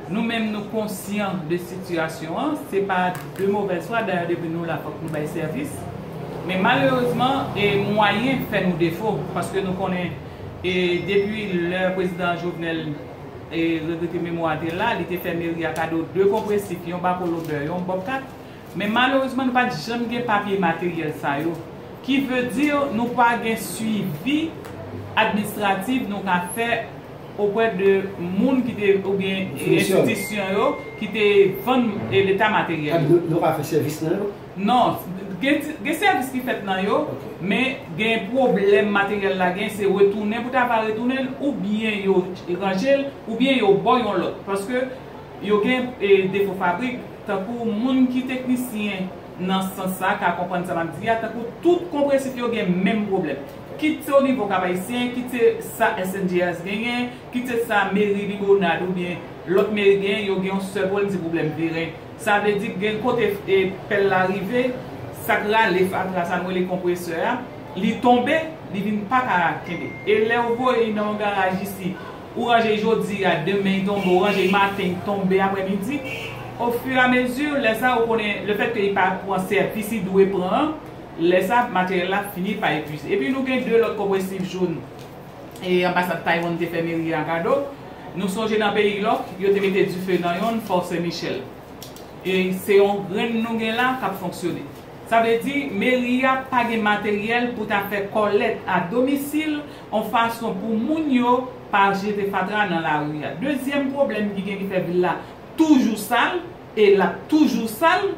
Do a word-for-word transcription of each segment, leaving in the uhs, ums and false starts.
Nou menm nou konsyan de sitiyasyon an, se pa de movèz fwa, dayè depi nou la fòk nou bay sèvis. Men malerezman, e mwayen fè nou defo, paske nou konnen, e depi lè prezidan Jovenel, e regrete memwa a te la, li te fè meri a kado de konpresif, yon bako lobè, yon Bobcat. Men malerezman, nou pa t janm gen papye materyèl sa yo. Ki vle di, nou pa gen swivi administratif nou ka fè oprè de moun ki te, oubyen enstitisyon yo ki te vann, e, Leta materyèl yo. Nou, nou pa fè sèvis nan yo? Non, gen, gen sèvis ki fèt nan yo, men gen pwoblèm materyèl la gen, se retounen pou ta va retounen l, oubyen yo ranje l, oubyen yo ba w yon lòt. Paske yo gen, e, defo fabrik, tankou moun ki teknisyen nan sans sa ka konprann sa m ap di a, tankou tout konpresif yo gen menm pwoblèm. Kit se o nivo Kap Ayisyen, kit se sa S N J S genyen, kit se sa meri Limonad oubyen lòt meri genyen, yo gen yon sèl pwoblèm, se pwoblèm veren. Sa vle di gen kote, e, pèl la rive, sa k rale fatra sa nou rele konpresè a, li tonbe, li vin pa ka kenbe. E lè w voye li nan yon garaj isi, ou ranje jodi a, demen li tonbe, ou ranje maten li tonbe aprèmidi. Ofiramezi, lè sa ou konnen, lefètke li pa pran sèvis li dwe pran an, lè sa materyèl la fini pa epuize. Epi nou gen de lòt konpresif jòn, e anbasad Taiwan te fè meri a kado. Nou sonje nan peyi Lòk, yo te mete dife nan yonn, Fò Sen Michèl. E se yon grenn nou gen la k ap fonksyone. Sa vle di, meri a pa gen materyèl pou ta fè kòlèt a domisil, yon fason pou moun yo pa jete fatra nan lari a. Dezyèm pwoblèm ki gen ki fè vil la toujou sal, e l ap toujou sal,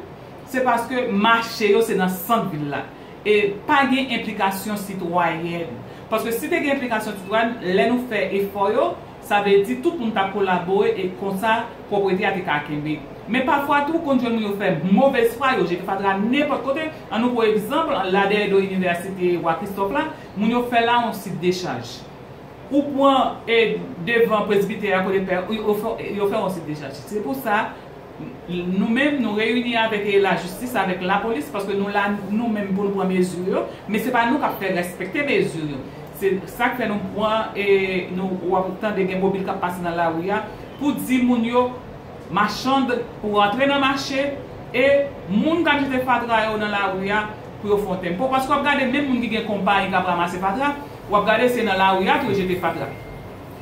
se paske mache yo se nan sant vil la. E pa gen enplikasyon sitwayèn. Paske si te gen enplikasyon sitwayèn, lè nou fè efò yo, sa vle di tout moun t ap kolabore e konsa pwòpte a te ka kenbe. Men pafwa tou, ou konn jwenn moun yo fè movèz fwa, yo jete fatra nenpòt kote. An nou pran egzanp, la dèyè do inivèsite Wa Kristòf la, moun yo fè la yon sit dechaj. Ou pran, e, devan presbitè a kote pè, yo fè, yo fè yon sit dechaj. Se pou sa, nou menm, nou reyini avèk, e, lajistis, avèk lapolis, paske nou la, nou menm, pou nou pran mezi yo, men se pa nou k ap fè respekte mezi yo. Se sa k fè nou pran, e, nou, w ap tande gen mobil k ap pase nan lari a, pou di moun yo, machann pou rantre nan mache, e moun k ap jete fatra yo nan lari a, pou yo fè yon tempo. Paske w ap gade menm moun ki gen konpayi k ap ranmase fatra, w ap gade se nan lari a tou yo jete fatra.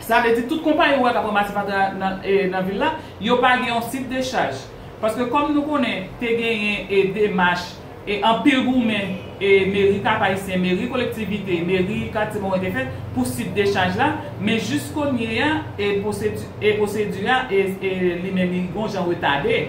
Sa vle di tout konpayi ou wè k ap ranmase fatra nan, e, nan vil la, yo pa gen yon sit dechaj. Paske kòm nou konnen te genyen, e, demach, e, anpil goumen, e, meri Kap Ayisyen, meri kolektivite, meri Katye Moren te fè pou sit dechaj la, men jis kounye a, e, pwosedi-, e, pwosedi a, e, e, li menm li gon jan retade.